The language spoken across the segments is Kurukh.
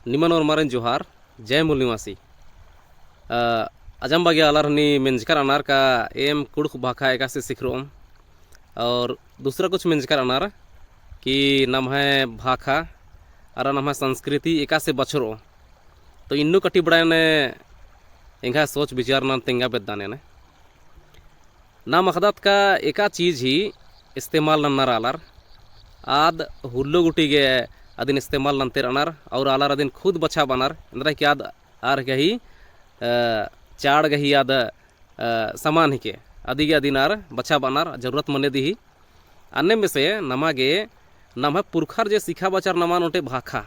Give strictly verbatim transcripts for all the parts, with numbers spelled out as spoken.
निमन ओर्मारिन जोहार, जय मूल निवासी। अ, अजम बग्गे आलर हनी मेंजकर अनर का एम कुँड़ुख़ भाखा एकासे सिखरओम और दूसरा कुछ मेंजकर अनर कि नम्है भाखा अरा नम्है संस्कृति एकासे बछरओ। तो इन्नु कटी बड़ायन एंग्है सोच विचार नन तेंगा बेद्दान एन। नाम अख़दत का एका चीज ही इस्तेमाल नन्नर आलर, आद हुल्लो गुटी गे अदिन इस्तेमाल नन्तेर अनर और आलर अदिन खुद बछाबअनर, एन्दरा कि आद आर गही, अ, चाड़ गही आद, अ, समान हिके, अदि गे अदिन आर बछाबअनर, जरूरत मने दिही। अन्नेम बेसे नमा गे नम्है पुरखर जे सिखाबाचर नमन ओन्टे भाखा।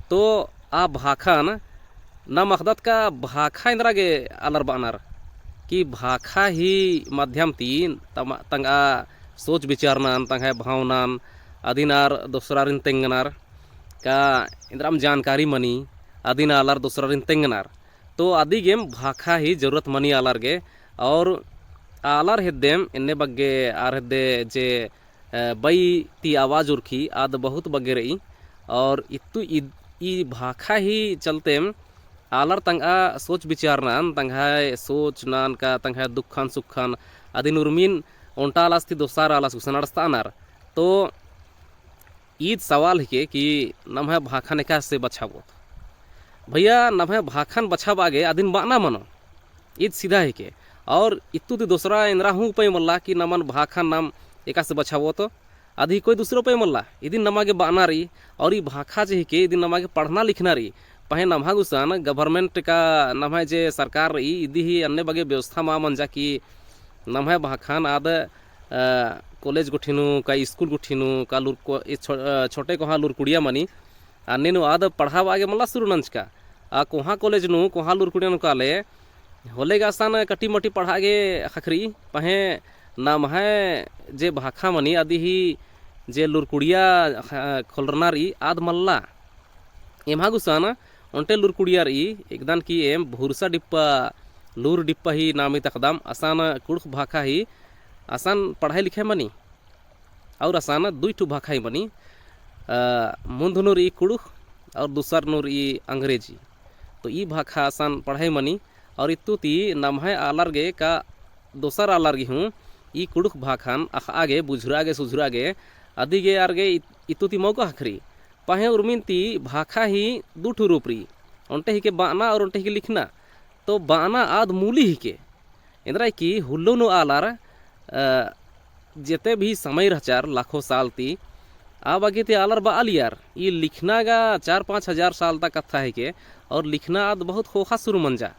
तो आ भाखन नाम अख़दत का भाखा एन्दरा गे आलर बअनर कि भाखा ही माध्यम ती तम-, तंगआ सोच विचार नन, तंग्है भावनन, अदिन आर दोसरारिन तेंगनर का एन्दराम जानकारी मनी, अदिन आलर दोसरारिन तेंगनर। तो अदि गेम भाखा ही जरूरत मनी आलर गे, और आलर हेद्देम एन्ने बग्गे आर हेद्दे जे, अ, बई ती आवाज उरखी आद बहुत बग्गे रई, और इत्तु ईद, ई भाखा ही चलतेम आलर तंगआ सोच विचार नन, तंग्है सोच नन का तंग्है दुखन सुखन अदिन उर्मिन ओन्टा आलस ती दोसार आलस गुसन अंड़सतअनर। तो ईद सवाल हिके कि नम्है भाखन एकासे बछाबओत। भैया, नम्है भाखन बछाबआ गे अदिन बअना मनो, ईद सीधा हिके। और इत्तु ती दोसरा एन्दरा हूँ उपाय मल्ला कि नमन भाखन नाम एकासे बछाबओत, अदि कोई दूसरा उपाय मल्ला। इदिन नमा गे बअना रई, और ई भाखा जे हिके इदिन नमा गे पढ़ना लिखना रई। पहें नम्है गुसन government का, नम्है जे सरकार रई, इदी ही अन्ने बग्गे व्यवस्था मा मंजा कि नम्है भाखन आद, अ, college गुट्ठी नू का school गुट्ठी नू का लुर-, को-, ए छो-, अ, छोटे कोहाँ लुरकुड़िया मनी, अन्ने नू आद पढ़ाबआ गे मला सुरु नंजका। आ कोहाँ college नू, कोहाँ लुरकुड़िया नू काले, होले गा असन कटी मटी पढ़आ गे ख़क्खरई, पहें नम्है जे भाखा मनी, अदि ही जे लुरकुड़िया, अ, खोलरना रई, आद मल्ला। एम्है गुसन ओन्टे लुरकुड़िया रई, एकदन कि एम भुरसा डिप्पा, लूर डिप्पा ही नामी तख़दम, असन कुँड़ुख़ भाखा ही असन पढ़ाई लिखाई मनी। और असन दुई ठू भाखा ही मनी, अ, मुन्ध नू रई कुँड़ुख़ और दूसर नू रई अंग्रेजी। तो ई भाखा असन पढ़ाई मनी और इत्तु ती नम्है आलर गे का दोसर आलर गे हूँ ई कुँड़ुख़ भाखन अख़आ गे, बुझुरआ गे, सुझुरआ गे, अदि गे आर गे इत-, इत्तु ती मौका ख़क्खरई। पहें उर्मिन ती भाखा ही दू ठू रूप रई, ओन्टे हिके बअना और ओन्टे हिके लिखना। तो बअना आद मूली हिके। एन्दरा कि हुल्लो नू आलर, अ, जेते भी समय रहचर लाखों साल ती, आ बग्गे ती आलर बआलियर। ई लिखना गा चार पाँच हजार साल ता कत्था हिके, और लिखना आद बहुत ख़ोख़ा सुरु मंजा।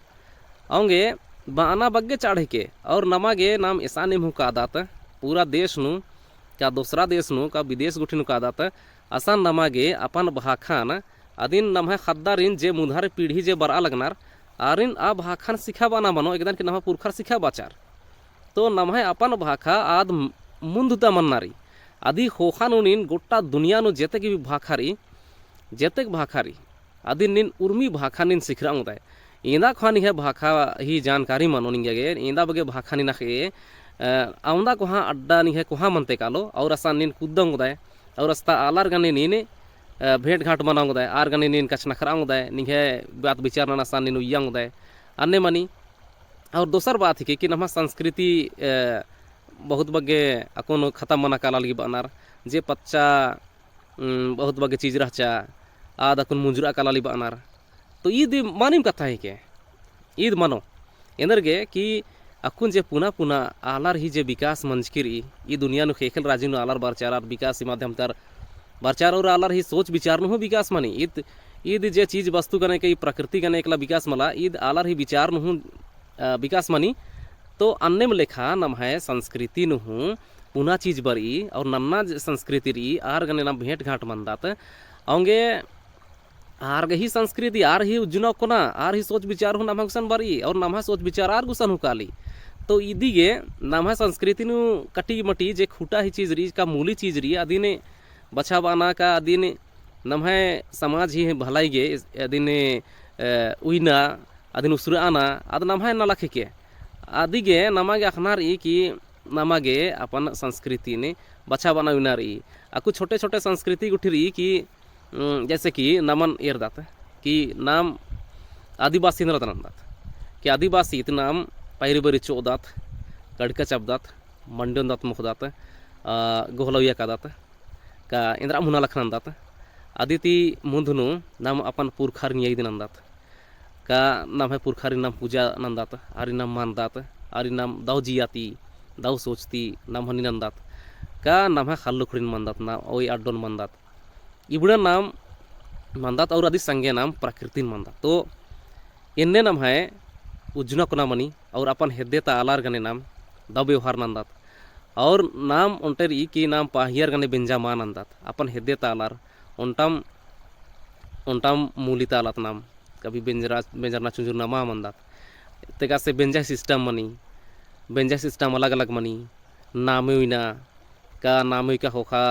औंगे बअना बग्गे चाड़ हिके, और नमा गे नाम एसानिम हूँ कादत, पूरा देश नू, का दोसरा देश नू, का विदेश गुट्ठी नू कादत, असन नमा गे अपन भाखन अदिन नम्है ख़द्दारिन जे मुन्धारे पीढ़ी जे बरआ लगनर, आरिन आ भाखन सिखाबअना मनो, एकदन कि नम्है पुरखर सिखाबाचर। तो नम्है अपन भाखा आद म-, मुन्ध ता मन्ना रई। अदि ख़ोख़ा नू नीन गोट्टा दुनिया नू जेतेक भी भाखा रई, जेतेक भाखा रई, अदिन नीन उर्मी भाखा नीन सिखरआ ओंगदय। एन्दा कोहाँ निंग्है भाखा ही जानकारी मनो निंग्है गे, एन्दा बग्गे भाखा नीन अख़े, अ, औंदा कोहाँ अड्डा निंग्है कोहाँ मनते कालो, और असन नीन कुद्दा ओंगदय, और अस्ता आलर गने नीन, अ, भेंट घाट मना ओंगदय, आर गने नीन कछनखरआ ओंगदय, निंग्है बात विचार नना असन नीन उइया ओंगदय, अन्ने मनी। और दोसर बात हिके कि नम्है संस्कृति, अ, बहुत बग्गे अक्कुन खतम मना काला लगी बअनर, जे पच्चा, उम, बहुत बग्गे चीज रहचा, आद अक्कुन मुंजुरआ काला लगी बअनर। तो ईद मानिम कत्था हिके, ईद मनो। एन्देरगे कि अक्कुन जे पुना पुना आलर ही जे विकास मंजकी रई, ई दुनिया नू ख़ेख़ेल राजी नू आलर बरचर, आर विकास ही माध्यम ती आर बरचर और आलर ही सोच विचार नू हूँ विकास मनी। ईद, ईद जे चीज वस्तु गने के, ई प्रकृति गने एकला विकास मला, ईद आलर ही विचार नू हूँ, अ, विकास मनी। तो अन्नेम लेखा नम्है संस्कृति नू हूँ पुना चीज बरई और नन्ना जे संस्कृति रई, आर गने नाम भेंट घाट मनदत। औंगे आर गही संस्कृति, आर ही उज्जना कोना, आर ही सोच विचार हूँ नम्है गुसन बरई, और नम्है सोच विचार आर गुसन हूँ काली। तो इदी गे नम्है संस्कृति नू कटी मटी जे खूटा ही चीज रई, का मूली चीज रई, अदिन बछाबअना का अदिन नम्है समाज ही भलाई गे अदिन, अ, उइना, अदिन उसरअना, अद नम्है नलख हिके। अदी गे नमा गे अख़ना रई कि नमा गे अपन संस्कृतिन बछाबअना उइना रई। अक्कु छोटे छोटे संस्कृति गुट्ठी रई कि उम, जैसे कि नमन एरदत, कि नाम आदिवासी नरत नंदत, कि आदिवासी ती नाम पैरी बैरी चोदत, गड़का चबदत, मंडी ओन्दत मोख़दत, आ, गोहलौया कादत, का एन्दरा मुना लख नंदत। अदी ती मुन्ध नू नाम अपन पुरखारिन याद नंदत, का नम्है पुरखारिन नाम पूजा नंदत, आरिन नाम मानदत, आरिन नाम दौ जिया ती, दौ सोच ती नाम हनी नंदत, का नम्है ख़ल्ल उखड़िन मन्दत, ना ओई अड्डोन मन्दत। इबड़ा नाम मन्दत और अदी संगे नाम प्रकृतिन मन्दत। तो एन्ने नम्है उज्जना कुना मनी और अपन हेद्दे ता आलर गने नाम दौ व्यवहार नन्दत। और नाम ओन्टे रई कि नाम पाहियर गने बेंजा मा नन्दत। अपन हेद्दे ता आलर ओन्टम, ओन्टम मूली ता आलत नाम कभी बेंजरा, बेंजरना चुंजुरना मा मन्दत। तेकासे बेंजा system मनी, बेंजा system अलग अलग मनी। नामे उइना, का नामे उइका ख़ोख़ा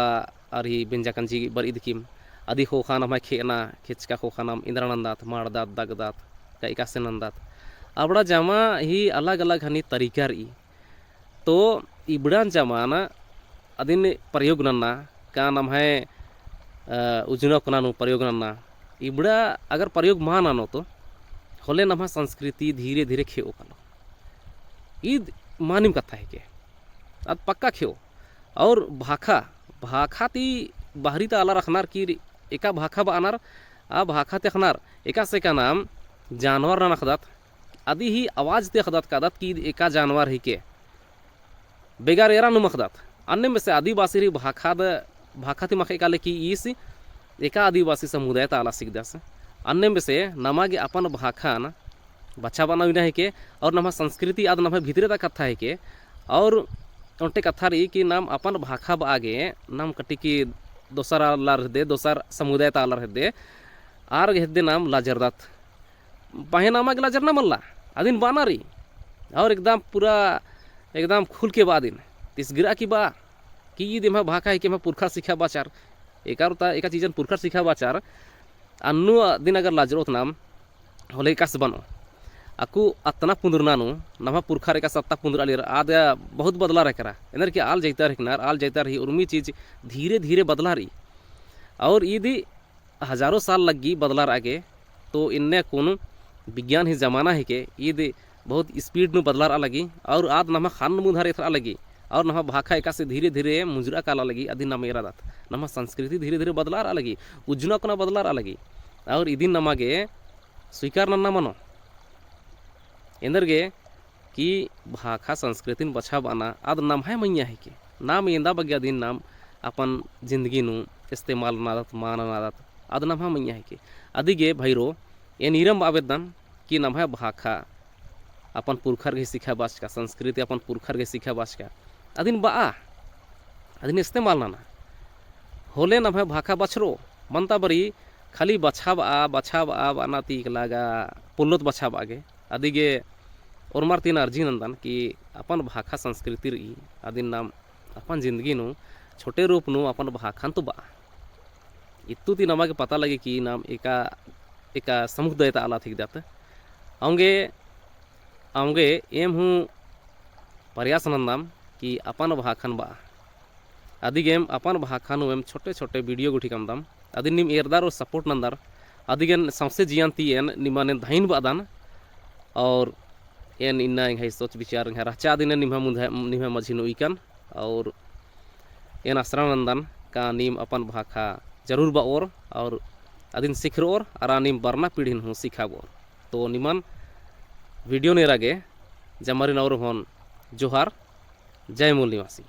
आर ही बेंजा कंजी बरई दिकिम। अदी ख़ोख़ा नम्है खेअना, खेचका ख़ोख़ा नाम इन्द्रा नन्दत, माड़दत, दगदत, का एकासे नन्दत। अबड़ा जमा ही अलग अलग हनी तरीका रई। तो इबड़ान जमा ना अदिन प्रयोग नन्ना, का नम्है, अ, उज्जना कुना नू प्रयोग नन्ना। इबड़ा अगर प्रयोग मा ननो तो होले नम्है संस्कृति धीरे धीरे खेओ कालो। ईद मानिम कत्था हिके। आद पक्का खेओ। और भाखा, भाखा ती बहरी ता आलर अख़नर कि एका भाखा बअनर, आ भाखा ती अख़नर, एकासे का नाम जानवर नन अख़दत, अदी ही आवाज ती अख़दत कादत कि एका जानवर हिके। बेगर एरा नुम अख़दत। अन्नेम बेसे आदिवासी रई भाखाद, भाखा ती मखे काले कि ईस एका आदिवासी समुदाय ता आलस हिकदस। अन्नेम बेसे नमा गे अपन भाखान बछाबअना उइना हिके और नम्है संस्कृति आद नम्है भितरे ता कत्था हिके। और ओन्टे कत्था रई कि नाम अपन भाखा बआ गे नाम कटिक दोसर आलर हेद्दे, दोसर समुदाय ता आलर हेद्दे, आर हेद्दे नाम लाजरदत। पहें नमा गे लाजरना मल्ला, अदिन बअना रई। और एकदम पूरा, एकदम खुल के बआ अदिन। तिसगिरा की बआ, कि ईद एम्है भाखा हिके, एम्है पुरखर सिखाबाचर। एका रुता, एका चीजन पुरखर सिखाबाचर। अन्नु अदिन अगर लाजरोत नाम, होले एकासे बनो। अक्कु अतना पुंदुरना नू, नम्है पुरखर एकासे अत्ता पुंदुरआ लगियर, आद बहुत बदलार एकरा। एन्देर कि आल जैतर हिकनर, आल जैतर ही उर्मी चीज धीरे धीरे बदलार रई। और ईद हजारों साल लग्गी बदलारआ गे, तो इन्ने कुन विज्ञान ही जमाना हिके, ईद बहुत speed नू बदलारआ लगी, और आद नम्है ख़न्न मुन्धर एथरआ लगी, और नम्है भाखा एकासे धीरे धीरे मुंजुरआ काला लगी, अदिन नाम एरादत। नम्है संस्कृति धीरे धीरे बदलारआ लगी, उज्जना कुना बदलारआ लगी, और इदिन नमा गे स्वीकार नन्ना मनो। एन्देर गे कि भाखा संस्कृतिन बछाबअना आद नम्है मइय्याँ हिके। नाम एन्दा बग्गे अदिन नाम अपन जिंदगी नू इस्तेमाल ननादत, मा ननादत, आद नम्है मइय्याँ हिके। अदि गे भइरो, एन ईरम बआ बेद्दन कि नम्है भाखा अपन पुरखर गे सिखाबाचका, संस्कृति अपन पुरखर गे सिखाबाचका, अदिन बआ, अदिन इस्तेमाल नना। होले नम्है भाखा बछरो, मन्ता बरी खाली बछाबआ, बछाबआ बअना ती एकला गा पोल्लोत बछाबआ गे। अदि गे ओर्मर ती एन अर्जी नन्दन कि अपन भाखा संस्कृति रई, अदिन नाम अपन जिंदगी नू छोटे रूप नू अपन भाखान तो बआ। इत्तु ती नमा गे पता लगी कि नाम एका, एका समुदाय ता आलत हिकदत। औंगे, औंगे एम हूँ प्रयास नन्दम कि अपन भाखान बआ। अदि गे एम अपन भाखा नू एम छोटे छोटे video गुट्ठी कमदम। अदिन नीम एरदर और support नन्दर। अदि गे एन सौंसे जियन ती एन निमन एन धइन बअदन। और एन इन्ना एंग्है सोच विचार एंग्है रहचा अदिन एन निम्है मुन्ध-, निम्है मझी नू उइकन। और एन असरा नन्दन का नीम अपन भाखा जरूर बओर और अदिन सिखरओर, अरा नीम बरना पीढ़िन हूँ सिखाबओर। तो निमन video नू एरा गे जम्मारिन और होन जोहार। जय मूल निवासी।